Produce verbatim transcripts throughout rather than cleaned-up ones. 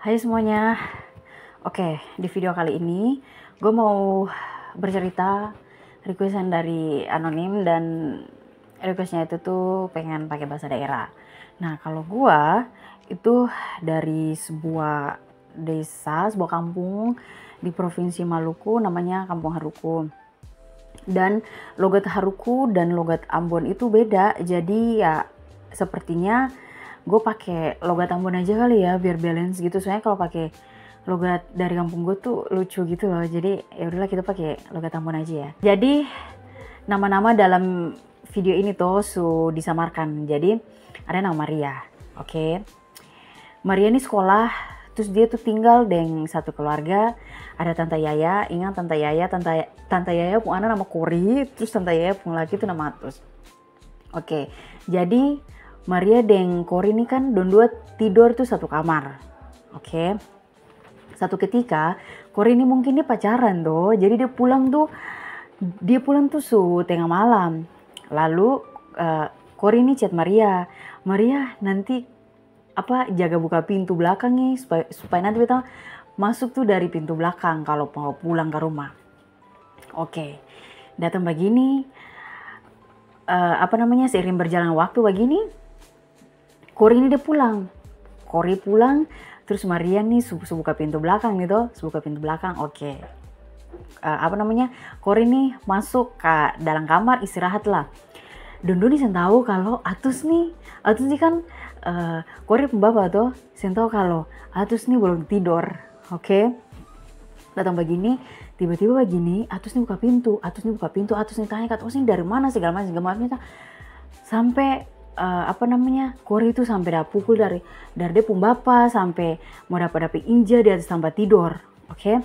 Hai semuanya. Oke, di video kali ini gue mau bercerita requestan dari anonim, dan requestnya itu tuh pengen pakai bahasa daerah. Nah, kalau gua itu dari sebuah desa, sebuah kampung di Provinsi Maluku, namanya Kampung Haruku. Dan logat Haruku dan logat Ambon itu beda, jadi ya sepertinya gue pakai logat Ambon aja kali ya, biar balance gitu. Soalnya kalau pakai logat dari kampung gue tuh lucu gitu loh. Jadi ya udahlah, kita pakai logat Ambon aja ya. Jadi nama-nama dalam video ini tuh su disamarkan. Jadi ada nama Maria, oke. Maria ni sekolah, terus dia tuh tinggal deng satu keluarga. Ada tanta Yaya, ingat tanta Yaya, tanta, tanta Yaya pung ana nama Kori, terus tanta Yaya pung laki tuh nama Atus. Oke, jadi Maria deng Kori ni kan dong dua tidor tuh satu kamar. Oke. Satu ketika, Kori ni mungkin dia pacaran toh, jadi dia pulang tuh, dia pulang tuh su tengah malam. Lalu, eh, Kori ni chat Maria, "Maria, nanti, apa, jaga buka pintu belakang e, supaya, supaya nanti beta masuk tuh dari pintu belakang kalau mau pulang ke rumah." Oke, datang bagini, eh, apa namanya, seiring berjalan waktu bagini, Kori ni dia pulang. Kori pulang, terus Maria ni su, su buka pintu belakang nih toh, su buka pintu belakang, oke. Eh, apa namanya, Kori ni masuk ka dalam kamar, istirahat lah. Dong dua ni seng tau kalo Atus ni, Atus ni kan, eh, Kori pung bapa toh, seng tau kalo Atus ni balong tidor, oke. Datang bagini, tiba-tiba bagini, Atus ni buka pintu, Atus ni buka pintu, Atus ni tanya kata, "Oh, sini dari mana?" segala macam, segala macam. Sampe, eh, apa namanya, Kori itu sampe dapa pukul dari, dari dia pung bapa, sampe mo dapa, dapa inja di atas tampa tidor, oke.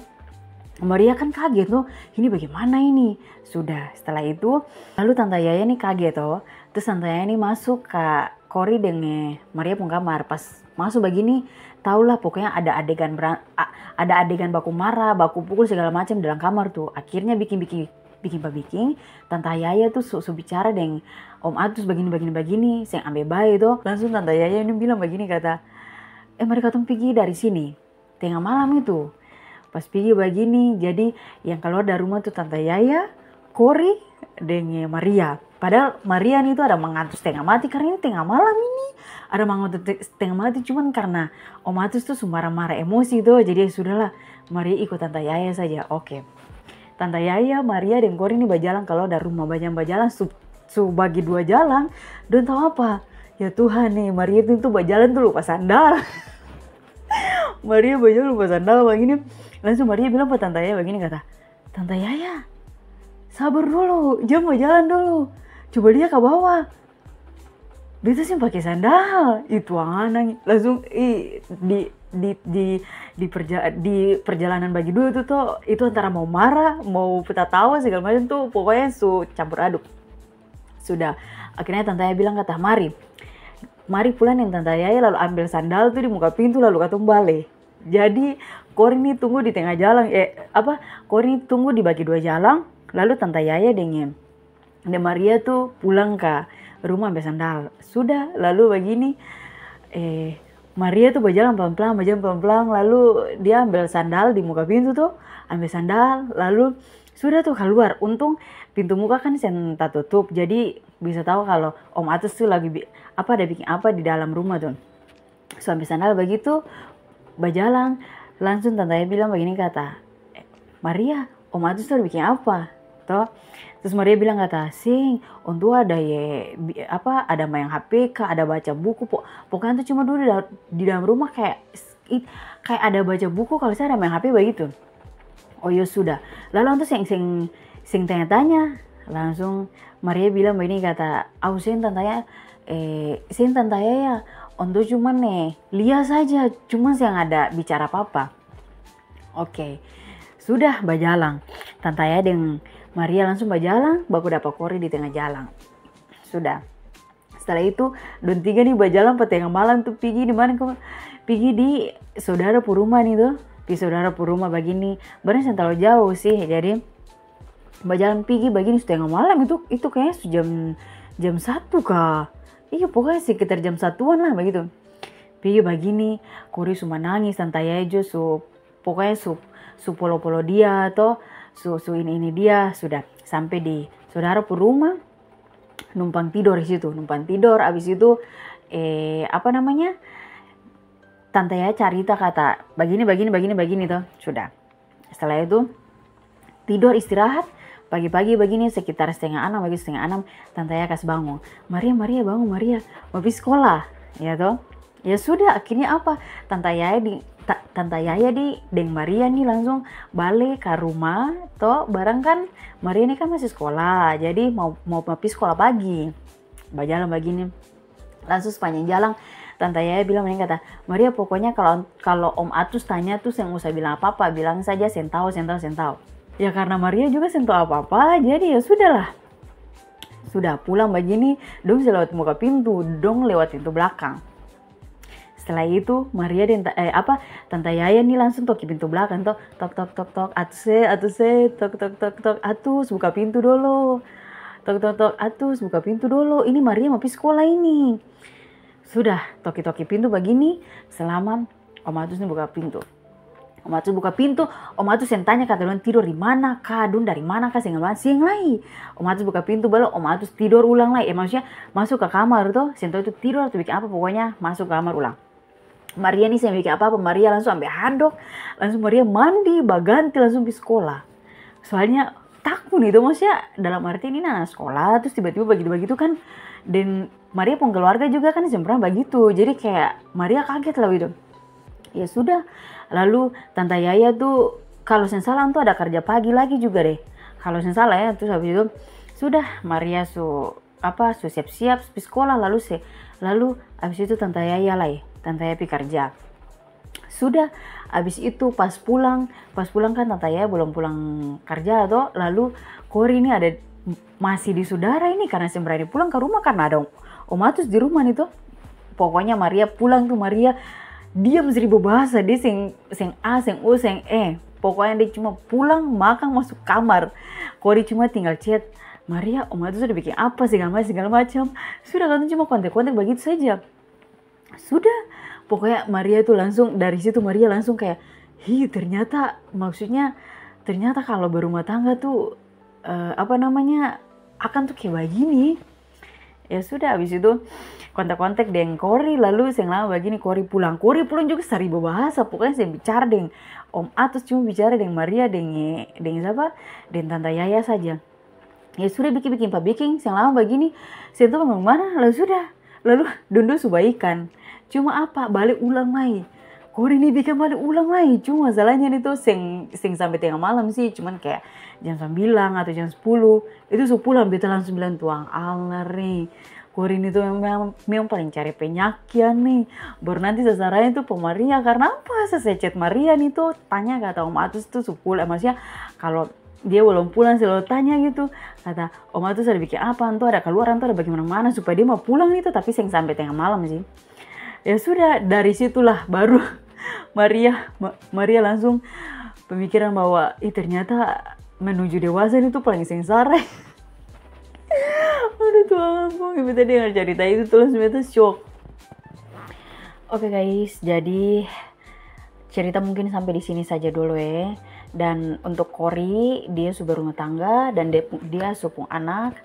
Maria kan kaget toh, "Ini bagaimana ini?" Sudah, setelah itu, lalu Tanta Yaya ni kaget toh, terus Tanta Yaya ni masuk ka Kori deng, eh, Maria pung kamar. Pas maso bagini, tau lah, pokoknya ada adegan bera-, a-, ada adegan baku mara, baku pukul segala macam dalam kamar tu. Akhirnya biking, biking, biking pa biking, Tanta Yaya tu su, su bicara deng Om Atus bagini, bagini, bagini, seng ambe bae to. Langsung Tanta Yaya ni bilang bagini kata, "Eh, mari katong pigi dari sini." Tenga malam itu. Pas pigi bagini, jadi yang kaluar dari rumah tu Tanta Yaya, Kori, deng Maria. Padahal Maria ni tu ada mangantus tenga mati, karna ini tenga malam ini. Ada mangantus te-, tenga mati, cuman karna Om Atus tu su mara-mara emosi to, jadi ya sudahlah, Maria iko Tanta Yaya saja. Oke. Tanta Yaya, Maria, deng Kori ni bajalang kaluar dari rumah, bajalang-bajalang, su, su bagi dua jalang, dong tau apa? Ya Tuhan e, Maria tu, tu bajalang tu lupa sandal. Maria bajalang lupa sandal bagini, langsung Maria bilang pa Tanta Yaya bagini kata, "Tanta Yaya, sabar dulu, jang bajalang dulu, coba lia ka bawah." Beta seng pake sandal, itu ana ni langsung, ih, di, di, di, di perja-, di perjalanan bagi dua tu to, itu antara mau mara, mau tatawa segala macam tu, pokoknya su campur aduk. Sudah, akhirnya Tanta Yaya bilang kata, "Mari, mari pulang deng Tanta Yaya lalu ambil sandal tu di muka pintu lalu katong bale." Jadi, Kori ni tunggu di tenga jalang, eh, apa, Kori ni tunggu di bagi dua jalang, lalu Tanta Yaya deng, deng Maria tu pulang ka rumah ambe sandal. Sudah, lalu bagini, eh, Maria tu bajalang palang-palang, bajalang palang-palang, lalu dia ambil sandal di muka pintu tu, ambil sandal, lalu sudah tu kaluar. Untung pintu muka kan seng tatutup, jadi bisa tau kalo Om Atus tu lagi bi-, apa, ada biking apa di dalam rumah tu. Su ambe sandal bagitu, bajalang, langsung Tanta Yaya bilang bagini kata, "Eh, Maria, Om Atus tu ada biking apa?" To. Terus Maria bilang kata, "Seng, Om tu ada ye, bi-, apa, ada maeng H P ka, ada baca buku, po-, pokoknya tu cuma dudu di da-, di dalam rumah kaya, it-, kaya ada baca buku, kalo seng ada maeng H P bagitu." "Oh, iyo sudah." Lalu antu seng, seng, seng tanya-tanya. Langsung Maria bilang bagini kata, "Au seng Tanta Yaya, eh, seng Tanta Yaya, antu cuman, eh, lia saja, cuman seng ada bicara apa-apa." Oke, sudah bajalang. Tanta Yaya deng Maria langsung bajalang, baku dapa Kori di tenga jalang. Sudah. Setelah itu, dong tiga ni bajalang pa tenga malam tu pigi di mana ko? Pigi di sodara pung rumah ni to, pi sodara pung rumah bagini. Barang seng talalu jauh sih, jadi bajalang pigi bagini su tenga malam itu, itu kayaknya su jam, jam satu ka. Iya, pokoknya sekitar jam satuan lah bagitu. Pi bagini, Kori su manangis, tanta Yaya jua su, pokonya su, su polo-polo dia to, su, su ini-ini dia, sudah sampe di sodara pung rumah, numpang tidor di situ, numpang tidor, abis itu, eh, apa namanya, tanta Yaya carita kata, bagini, bagini, bagini, bagini to, sudah. Setelah itu, tidor istirahat, pagi-pagi bagini sekitar stenga anam, bagitu stenga anam, tanta Yaya kas bangun. "Maria, Maria, bangun, Maria, mo pi skolah," ya to. Ya sudah, akhirnya apa? Tanta Yaya di, ta-, tanta Yaya di deng Maria ni langsung bale ka rumah to, barang kan Maria ni kan masih skolah, jadi mau, mau, mau pi skolah pagi. Bajalang bagini. Langsung spanjang jalang, tanta Yaya bilang bagini kata, "Maria, pokonya kalo, kalo Om Atus tanya tu seng usa bilang apa-apa, bilang saja seng tau, seng tau, seng tau." Ya karna Maria juga seng tau apa-apa, jadi ya sudahlah. Sudah pulang bagini, dong seng lewat muka pintu, dong lewat pintu blakang. Setelah itu, Maria deng ta-, eh, apa, tanta Yaya ni langsung toki pintu blakang to, "Tok, tok, tok, tok, Atus e, Atus e, tok, tok, tok, tok, Atus, buka pintu dolo. Tok, tok, tok, Atus, buka pintu dolo. Ini Maria mo pi skolah ini." Sudah, toki-toki pintu bagini, selama Om Atus ni buka pintu. Om Atus buka pintu, Om Atus seng tanya kata dong tidor di mana ka, dong dari mana ka, seng, seng lai. Om Atus buka pintu, baru Om Atus tidor ulang lai. Eh, maksudnya, maso ka kamar to, seng tau itu tidor atau biking apa, pokoknya maso ka kamar ulang. Maria ni seng biking apa-apa, Maria langsung ambe handok, langsung Maria mandi, baganti, langsung pi skolah. Soalnya taku ni to, maksudnya dalam artian ini ana skolah, trus tiba-tiba bagitu-bagitu kan, deng Maria pung keluarga juga kan seng pernah bagitu, jadi kaya Maria kaget lah bagitu. Ya sudah, lalu tanta Yaya tu, kalo seng salah tu ada karja pagi lagi juga deh, kalo seng salah ya, trus abis itu sudah Maria su apa, su siap-siap pi skolah, lalu se-, lalu abis itu tanta Yaya lai, tanta Yaya pi karja. Sudah, abis itu pas pulang, pas pulang kan tanta Yaya belum pulang karja to, lalu Kori ni ada masih di sudara ini karna seng brani pulang ka rumah karna ada Om Atus di rumah ni to. Pokonya Maria pulang tu Maria diam seribu bahasa, dia seng, seng A, seng U, seng E. Pokonya dia cuma pulang, makang, maso kamar. Kori cuma tinggal chat, "Maria, Om Atus sudah biking apa?" segala macam, segala macam. Sudah katong cuma kontek-kontek bagitu saja. Sudah, pokoknya Maria tu langsung, dari situ Maria langsung kaya, "Hi, ternyata, maksudnya, ternyata kalo berumah tangga tu, eh, apa namanya, akang tu kaya bagini." Ya sudah, abis itu kontak-kontak deng Kori, lalu seng lama bagini Kori pulang. Kori pulang juga saribu bahasa, pokoknya seng bicara deng Om Atus, cuma bicara deng Maria, deng, deng sapa? Deng tanta Yaya saja. Ya sudah, biking-biking pa biking, seng lama bagini, seng tau mo mana, lalu sudah. Lalu dong dua su baikan. Cuma apa, bale ulang lai. Kori ni biking bale ulang lai. Cuma masalahnya ni to seng, seng sampe tenga malam sih, cuman kaya jam sambilang atau jam spuluh, itu su pulang, beta langsung bilang, "Tuang Allah ni, Kori ni to memang, memang paling cari penyakian ni." Baru nanti sasaranya tu pa Maria, karna apa? Sa chat Maria ni to, tanya kata Om Atus tu su pulang, eh, maksudnya kalo dia balom pulang, selalu tanya gitu. Kata, "Om Atus ada biking apa? Anto ada kaluar, anto ada bagimana-mana," supaya dia mo pulang itu, tapi seng sampe tenga malam sih. Ya sudah, dari situlah baru Maria, Ma-, Maria langsung pemikiran bahwa, "Ih, ternyata menuju dewasa ini tuh paling sengsara." Aduh Tuhan, aku beta dengar cerita itu tuh langsung beta shock. Oke guys, jadi cerita mungkin sampe di sini saja dolo e. Dan untuk Kori, dia su berumah tangga dan dia pu-, dia su pung anak.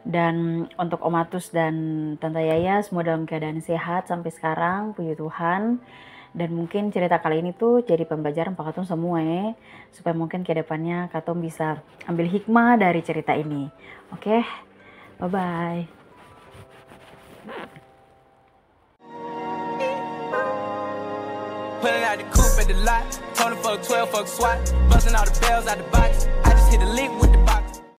Dan untuk Om Atus dan Tanta Yaya, semua dalam keadaan sehat sampe skarang, puji Tuhan. Dan mungkin cerita kali ini tuh jadi pembelajaran pa katong samua e, supaya mungkin ke depannya katong bisa ambil hikmah dari cerita ini. Oke, bye-bye. Pulling out the coupe at the lot. Told her fuck twelve, fuck swat. Busting all the bells out the box. I just hit a lick with the